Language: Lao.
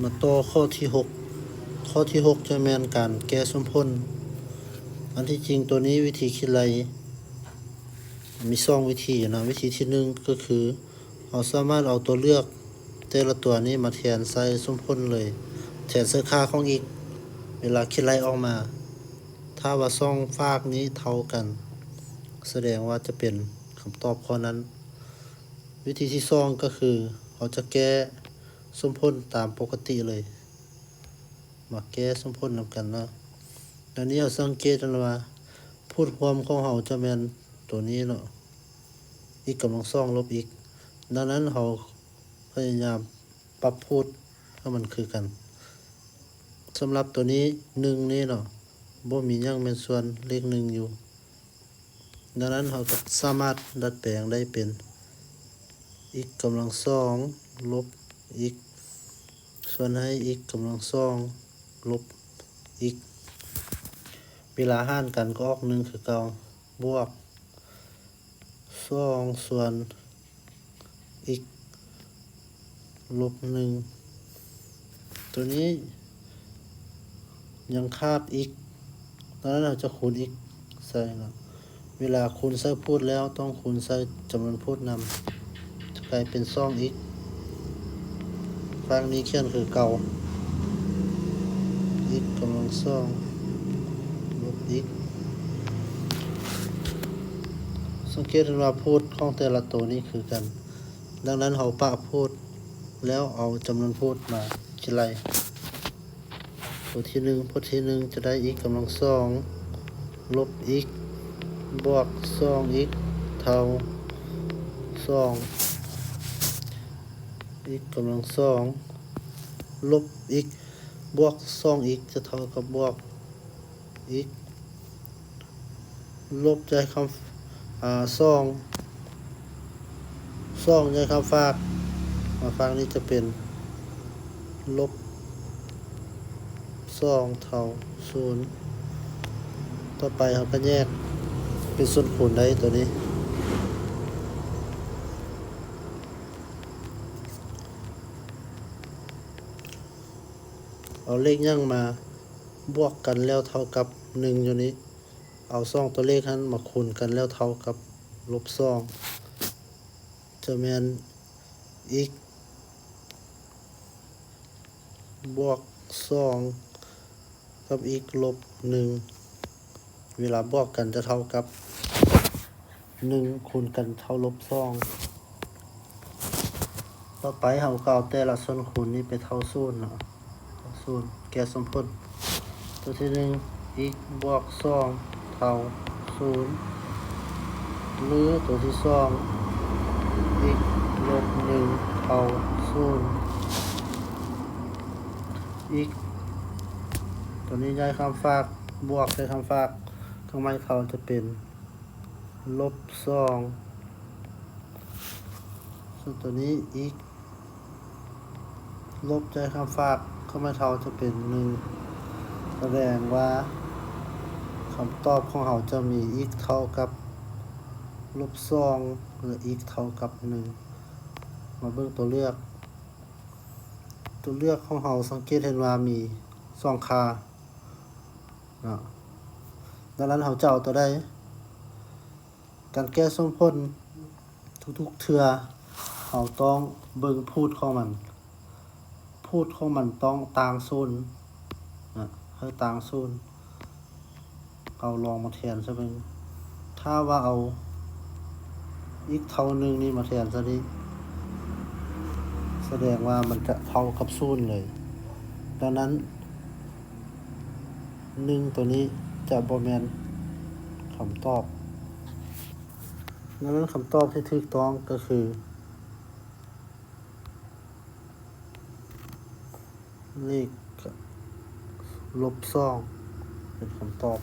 ມາຕໍ່ຂໍ້ທີຫົກ ຂໍ້ທີຫົກຈະແມ່ນການແກ້ສົມຜົນ. ອັນທີ່ຈິງໂຕນີ້ວິທີຄິດໄລ່ມີສອງວິທີເນາະ. ວິທີທີໜຶ່ງກໍຄື ເຮົາສາມາດເອົາຕົວເລືອກແຕ່ລະຕົວນີ້ມາແທນໃສ່ສົມຜົນເລີຍ, ແທນໃສ່ຄ່າຂອງ x ເວລາຄິດໄລ່ອອກມາ. ຖ້າວ່າສອງຟາກນີ້ເທົ່າກັນ ສະແດງວ່າຈະເປັນຄຳຕອບຂໍ້ນັ້ນ. ວິທີທີສອງກໍຄື ເຮົາຈະແກ້ສົມຜົນຕາມປົກກະຕິເລີຍ. ມາແກ້ສົມຜົນນຳກັນເນາະ. ດຽວນີ້ເຮົາສັງເກດເຫັນວ່າ ພູດຮ່ວມຂອງເຮົາຈະແມ່ນໂຕນີ້ເນາະ, x ກຳລັງສອງລົບ x. ດັ່ງນັ້ນເຮົາພະຍາຍາມປັບພູດໃຫ້ມັນຄືກັນ. ສຳລັບໂຕນີ້ ໜຶ່ງນີ້ເນາະ, ບໍ່ມີຫຍັງແມ່ນສ່ວນເລກໜຶ່ງຢູ່. ດັ່ງນັ້ນເຮົາກໍສາມາດດັດແປງໄດ້ເປັນ x ກຳລັງສອງລົບ x ສ່ວນໃຫ້ x ກຳລັງສອງລົບ x. ເວລາຫານກັນກໍອອກໜຶ່ງຄືເກົ່າ, ບວກສອງສ່ວນ x ລົບໜຶ່ງ. ໂຕນີ້ຍັງຂາດ x, ດັ່ງນັ້ນເຮົາຈະຄູນ x ໃສ່ເນາະ. ເວລາຄູນໃສ່ພູດແລ້ວ ຕ້ອງຄູນໃສ່ຈຳນວນພູດນຳ, ຈະກາຍເປັນສອງ x. ຟາກນີ້ຂຽນຄືເກົ່າ, x ກຳລັງສອງລົບ x. ສັງເກດເຫັນວ່າພູດຂອງແຕ່ລະໂຕນີ້ຄືກັນ. ດັ່ງນັ້ນເຮົາປະພູດແລ້ວເອົາຈຳນວນພູດມາຄິດໄລ່. ໂຕທີໜຶ່ງ ພວກທີໜຶ່ງຈະໄດ້ x ກຳລັງສອງລົບ x ບວກສອງ x ເທົ່າສອງ. x ກຳລັງສອງລົບ x ບວກສອງ x ຈະເທົ່າກັບບວກ x ລົບໃຈຄຳ ອາ ສອງ ສອງໃຈຄຳຟາກ ມາຟາກນີ້ຈະເປັນລົບສອງເທົ່າສູນ. ຕໍ່ໄປເຮົາກໍແຍກເປັນສ່ວນຄູນໄດ້ໂຕນີ້. ເອົາເລກຫຍັງມາບວກກັນແລ້ວເທົ່າກັບໜຶ່ງຢູ່ນີ້? ເອົາສອງຕົວເລກຫັ້ນມາຄູນກັນແລ້ວເທົ່າກັບລົບສອງ ຈະແມ່ນ x ບວກສອງ ກັບ x ລົບໜຶ່ງ ເວລາບວກກັນຈະເທົ່າກັບໜຶ່ງຄູນກັນເທົ່າລົບສອງ. ຕໍ່ໄປເຮົາກໍເອົາແຕ່ລະສ່ວນຄູນນີ້ໄປເທົ່າສູນເນາະ, ເທົ່າສູນ ແກ້ສົມຜົນ. ຕົວທີໜຶ່ງ x ບວກສອງເທົ່າສູນ ຫຼືຕົວທີສອງ x ລົບໜຶ່ງເທົ່າສູນ. x ຕົວນີ້ຍ້າຍຄຳຟາກ ບວກໃສ່ຄຳຟາກ ເຄື່ອງໝາຍເທົ່າຈະເປັນລົບສອງ. ສ່ວນຕົວນີ້ x ລົບໃສ່ຄຳຟາກ ເຄື່ອງໝາຍເທົ່າຈະເປັນໜຶ່ງ. ສະແດງວ່າຄຳຕອບຂອງເຮົາຈະມີ x ເທົ່າກັບລົບສອງ ແລະ x ເທົ່າກັບໜຶ່ງ. ມາເບິ່ງຕົວເລືອກ. ຕົວເລືອກຂອງເຮົາສັງເກດເຫັນວ່າມີສອງຄ່າເນາະ. ດັ່ງນັ້ນເຮົາຈະເອົາຕົວໃດ? ການແກ້ສົມຜົນທຸກໆເທື່ອ ເຮົາຕ້ອງເບິ່ງພູດຂອງມັນ. ພູດຂອງມັນຕ້ອງຕ່າງສູນນະ, ໃຫ້ຕ່າງສູນ. ເອົາລອງມາແທນຊະເບິ່ງ. ຖ້າວ່າເອົາ x ເທົ່າໜຶ່ງນີ້ມາແທນຊະນີ້ ສະແດງວ່າມັນຈະເທົ່າກັບສູນເລີຍ. ດັ່ງນັ້ນ ໜຶ່ງຕົວນີ້ຈະບໍ່ແມ່ນຄຳຕອບ. ດັ່ງນັ້ນຄຳຕອບທີ່ຖືກຕ້ອງກໍຄື ເລກລົບສອງ ເປັນຄຳຕອບ.